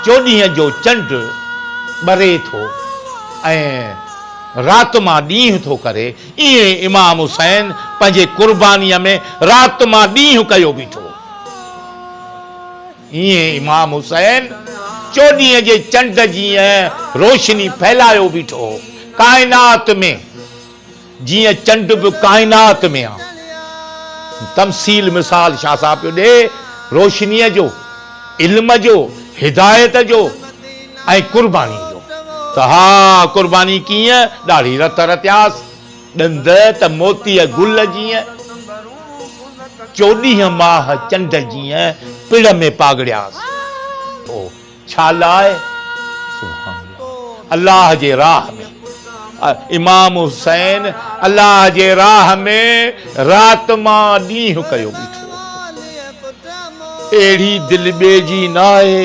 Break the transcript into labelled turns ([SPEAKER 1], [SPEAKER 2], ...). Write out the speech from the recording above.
[SPEAKER 1] چوڏهينء جو چنڊ ٻري ٿو ۽ رات مان ڏينهن ٿو ڪري، ائين امام حسين پنهنجي قربانيء ۾ رات مان ڏينهن ڪيو بيٺو هو. ائين امام حسين چوڏهينء جي چنڊ جيئن روشني ڦهلايو بيٺو هو ڪائنات ۾. جيئن چنڊ به ڪائنات ۾ آ. تمثيل مثال شاهه صاحب پيو ڏئي روشنيء جو، علم جو، هدايت جو ۽ قرباني جو ته ها قرباني ڪيئن ڏاڙهي رت رتياس، ڏند ته موتيء گل جيئن، چوڏهينء ماهه چنڊ جيئن پڙ ۾ پاڳڙياس. ڇا لاء؟ سبحان الله الله جي راهه ۾. امام حسين الله جي راهه ۾ رات مان ڏينهن ڪيو بيٺو هو. اهڙي دل ٻئي جي ناهي.